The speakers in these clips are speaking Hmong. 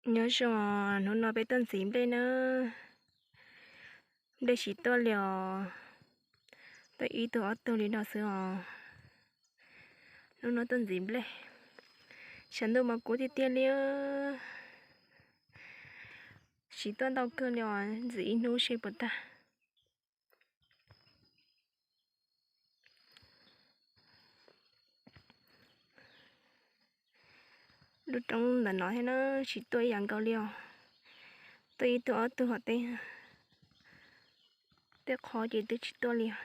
Nyob zoo, hnub no peb tuaj ntxiv nplej na. Nplej tsis tuaj li os, tuaj ib tug ob tug li no xwb os. Hnub no tuaj ntxiv nplej, tshav ntuj mas kub tiag tiag li. Tsis tuaj ntau kawg li os, ntxiv ib hnub seb puas tag. Lub roob ntawm no thiab na, tsis tuaj ib yam nkaus li os. Tuaj ib tug ob tug hov teb, tej qhov ces twb tsis tuaj li os.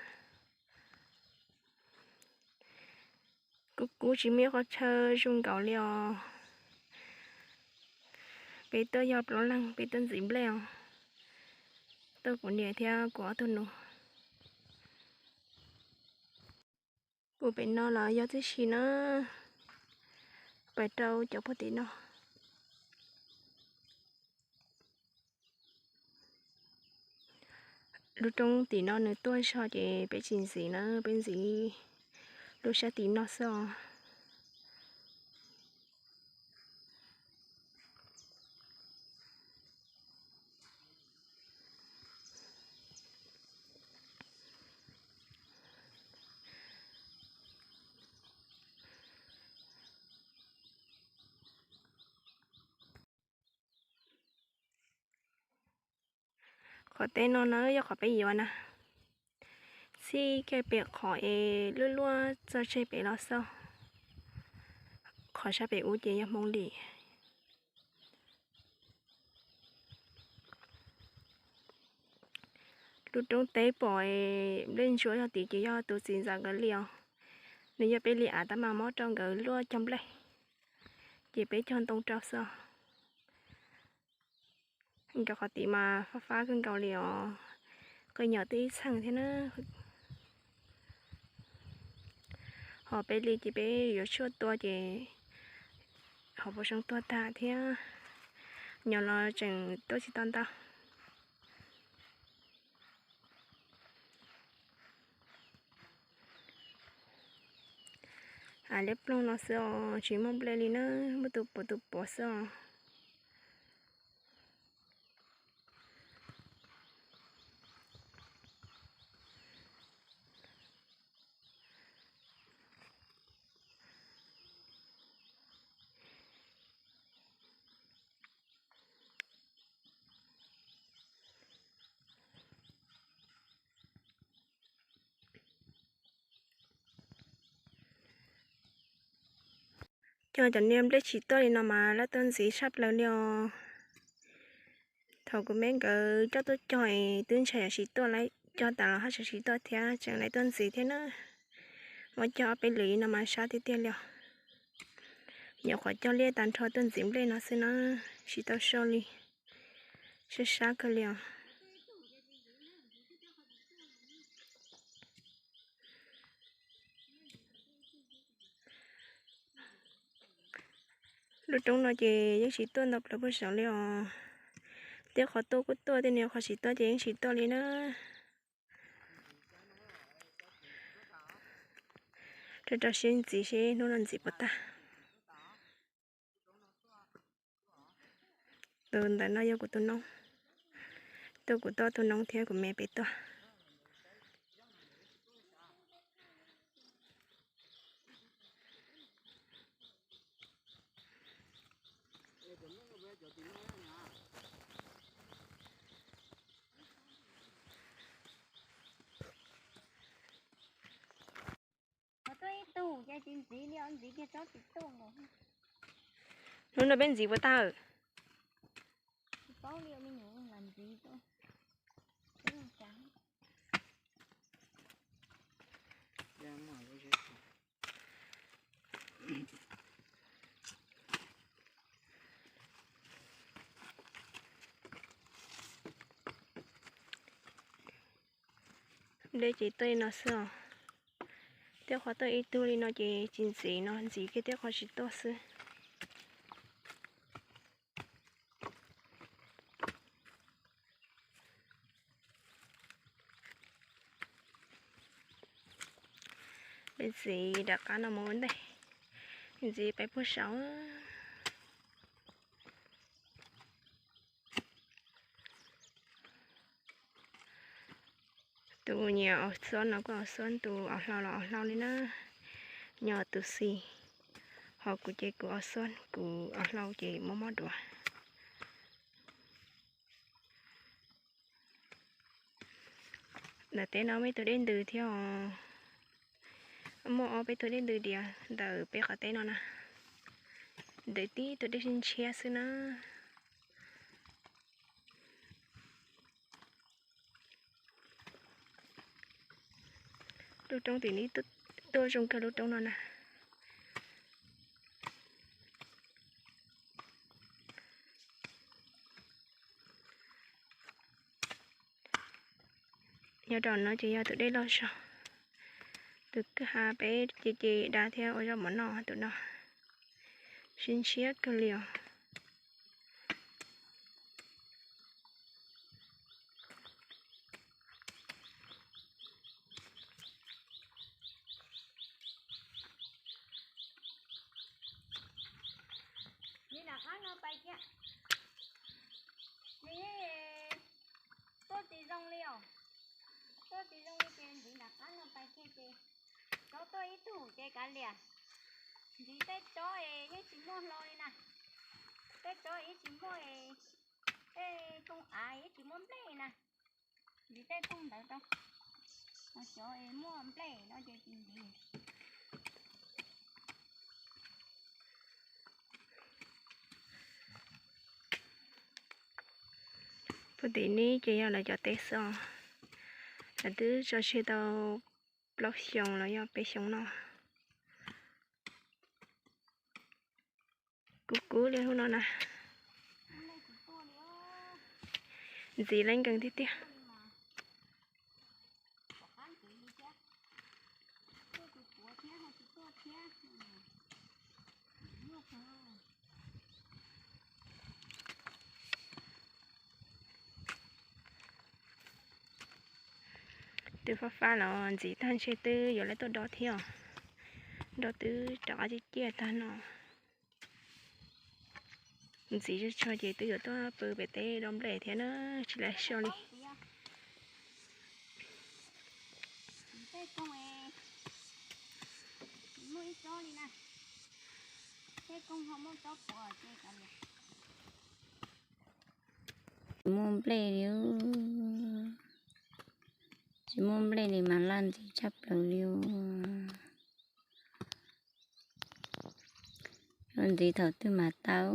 Kub kub tsis muaj ib qho chaw zoo nkaus li os. Peb tuaj yog plaub leeg, peb tuaj ntxiv nplej os. Tuaj kuv niam thiab kuv ob tug nus. Kuv pem no los yog tib si na, pais rau cov puag tim no. Lub roob tim no nws tuaj zog ces peb tsis ntxiv na, peb ntxiv lub sab tim no xwb os. Qhov teb no na yog qhov peb yuav na. Txij kiag pem qhov es luaj luaj txog tseg pem los xwb. Qhov sab pem ub ces yog Hmoob Lim. Lub roob teb pom nplej ntsuab yog tid ces yog tus txiv ntxawm nkawd li os. Nws yog peb li av tab mas muab rau nkawd luaj cog nplej, ces peb cog ntoo rau xwb. Nkawd qhov tid mas fab fab kawg nkaus li os, qw nyom twb ib txheej thiab na. Ho peb li ces peb yuav tshuaj tua ces ho puas zoo tua tag thiab, nyob los tseem tuaj tsis tau ntau. Av liab ploog no xwb os, tsis muaj nplej li na, muaj tus puav tus puav xwb os. Cov, cov niag nplej tsis tuaj li no mas lawv tuaj ntxiv tshaj plaws li os. Thaum kuv me nkawd coj tuaj cog es twb ntshai yam tsis tuaj lawm, cog tas los haj tseem tsis tuaj thiab, tseem lawv tuaj ntxiv thiab na. Muab cog ob peb lwm li no mas sab tiag tiag li os. Nyuam qhuav cog liaj tag nrho tuaj ntxiv nplej no xwb na, tsis tau so li. Sab sab kawg li os. Lub roob no ces yeej tsis tuaj ntau plaws puag saud li os. Tej qhov tuaj kuj tuaj, tej niag qhov tsis tuaj ces yeej tsis tuaj li na. Rau rau siab ntxiv seb hnub no ntxiv puas tag. Tus ntawm no yog kuv tus noob, tuaj kuv toj tus noob thiab kuv me pem tuaj. Hnub no peb ntxiv puas tag? Nplej ces tuaj li no xwb os. Tej qhov tuaj ib tug li no ces tsis ntxiv no, ntxiv kiag tej qhov tsis tuaj xwb. Peb ntxiv nram qab no mus ua ntej, ntxiv pais puag saud. Tus nyiam aus xob no kuj aus xob, tus aus hlau los aus hlau li na. Nyob tus xis, ho kuv ces kuv aus xob, kuv aus hlau ces mob mob duav. Ntawm teb no muaj ib tug dej ntws thiab os. Muaj ob peb tug dej ntws dias ntawm peb qhov teb no na. Ntws tib tug dej ntshiab xwb na. Lub roob tim no tuaj zoo kawg lub roob no na. Nyob rau no ces yog tus dej loj zog, tus kwj ha peb ce ce da thiab ua zaub mov noj tus no, sib ntshiab kawg li os. Li nram qab no pais kiag. Nws tuaj tsis zoo li os. Tuaj tsis zoo li ces ntxiv nram qab no pais kiag ces tov tuaj ib tug ces kav liam. Ntxiv tej tsob es yeej tsis muaj hlo li na. Tej tsob yeej tsis muaj, tej kooj av yeej tsis muaj nplej na. Ntxiv tej kooj ntawd rau, ho cov es muaj nplej no ces tsis ntxiv. Puag tim no ces yog lawv cov teb xo, lawv twb tso tseg tau plaub xyoo los yog peb xyoo no. Kub kub li hauv no na. Ntxiv leej nkees tiag tiag. Twb fab fab los ntxiv tag ntshe twb yuav lawv tuaj do thiab os. Do twb rov qab ciaj ciaj tag no. Ntxiv tsuag tsuag ces twb yuav tuaj pw pem teb do nplej thiab na, tsis lawv xyov li. Tsis muaj nplej li, tsis muaj nplej li mas laj ntxiv tshaj plaws li. Yuav ntxiv thaum twg mas tau.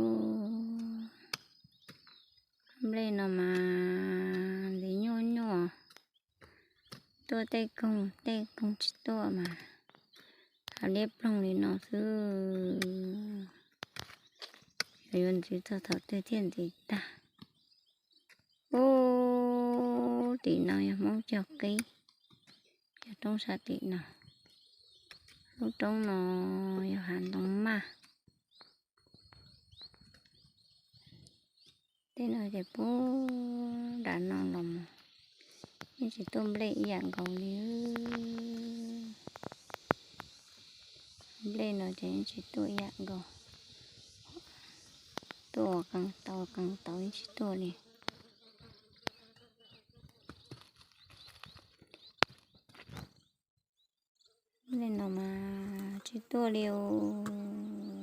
Nplej no mas ntxiv nyuaj nyuaj, tuaj tej koog tej koog tsis tuaj mas hav liab ploog li no xwb. Yuav ntxiv txog thaum twg thiaj ntxiv tag. Ub, tim no yog Hmoob cog qib, yog roob sab tim no. Lub roob no yog hav ntoo maj. Tej no ces puag nram no los mus yeej tsis tuaj nplej ib yam nkaus li. Nplej no ces yeej tsis tuaj ib yam nkaus. Tuaj ua qee tau qee tau yeej tsis tuaj li. Nplej no mas tsis tuaj li,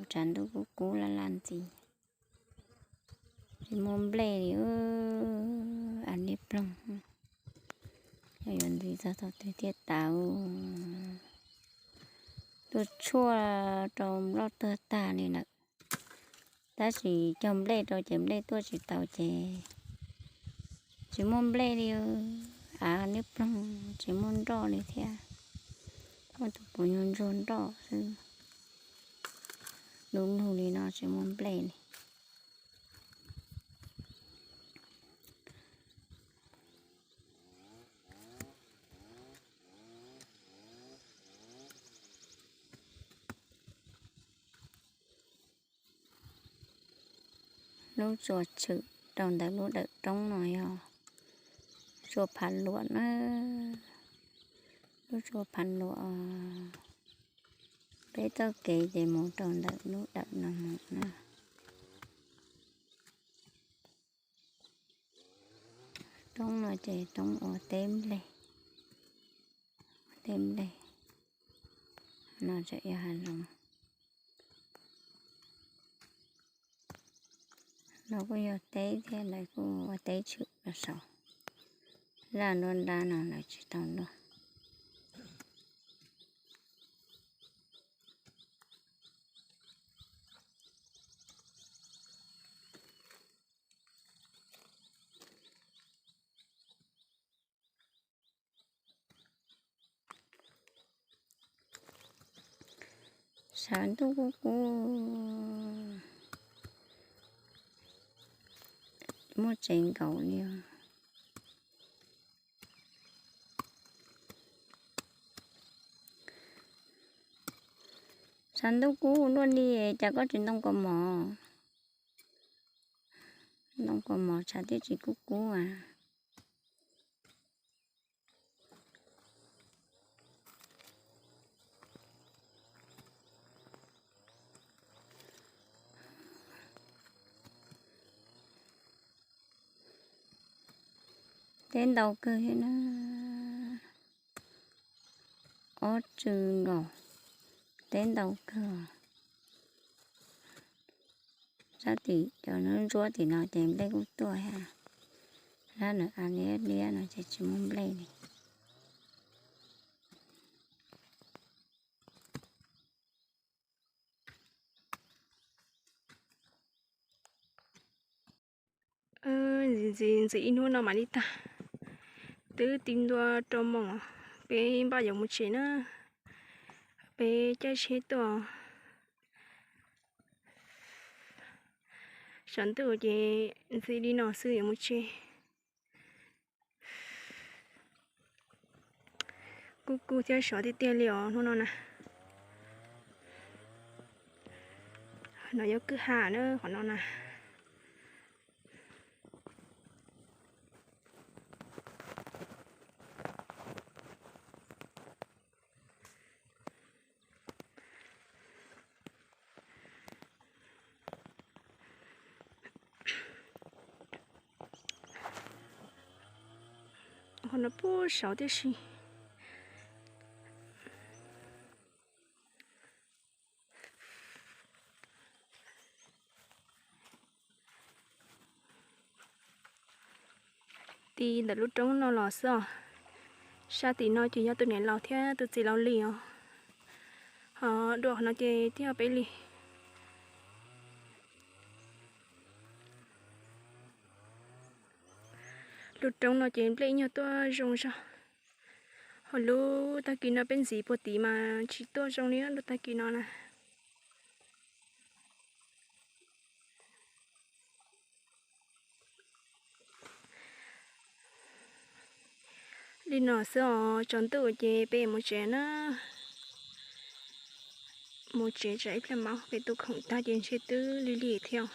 tshav ntuj kub kub laj laj ntxiv. Tsis muaj nplej li, hav liab ploog. Yog yuav ntxiv txog thaum twg thiaj tau. Tuaj tshuaj rau nploj tuag tag li lawm. Tab sis cog nplej rau ces nplej tuaj tsis tau ces tsis muaj nplej li, hav liab ploog tsis muaj nroj li thiab. Muaj tus puav nyuag ntsuag nroj xwb. Lub lug li no tsis muaj nplej li. Lub tsua tshwm rau ntawm lub dawm roob no yog tsua Phav Luam na. Lub tsua Phav Luam, peb txoj kev ces mus rau ntawm lub dawm no mus na. Roob no ces roob ua teb nplej. tej nplej no tseem yog hav zoov. No kuj yog teb thiab, lawv kuj ua teb tshwm los saud. Zaj nruab nrab no lawv tsis tau luaj. Sawv ntuj kub kub, muaj tsev nkaus li os. Sawv ntuj kub luaj li, cas koj tsis ntoo kaus mom? Ntoo kaus mom tshav thiaj tsis kub kub as. Teb ntau kawg thiab na. Ob tsw nkaus, teb ntau kawg. Sab tim cov ntsuab tim no ces nplej kuj tuaj thiab. Sab ntawm a liab liab no ces tsis muaj nplej li. Ntxiv ntxiv ntxiv ib hnub no mam li tag, twb ti ntua rau moos, peb npaj yuav mus tsev na. Peb caij tsheb tuaj. Sawv ntuj ces ntxiv li no xwb yuav mus tsev. Kuj kub thiab sov tiag tiag li os hnub no na. No yuav kwj ha na qhov no na. Qhov no puag saud tib si. Ti ntawm lub roob no los xwb os. Sab tim no ces yog tus niam laus thiab tus txiv laus li os. Ho dua qhov no ces thiaj peb li. Lub roob no ces nplej ib nyuag tuaj zoo zog. Ho lub tag kis no peb ntxiv puag tid mas tsis tuaj zoo li lub tag kis no na. Li no xwb os, tsaus ntuj ces peb mus tsev na. Mus tsev tsam ib pliag mam pem tu khoom tag ces ntshe twb lig lig thiab.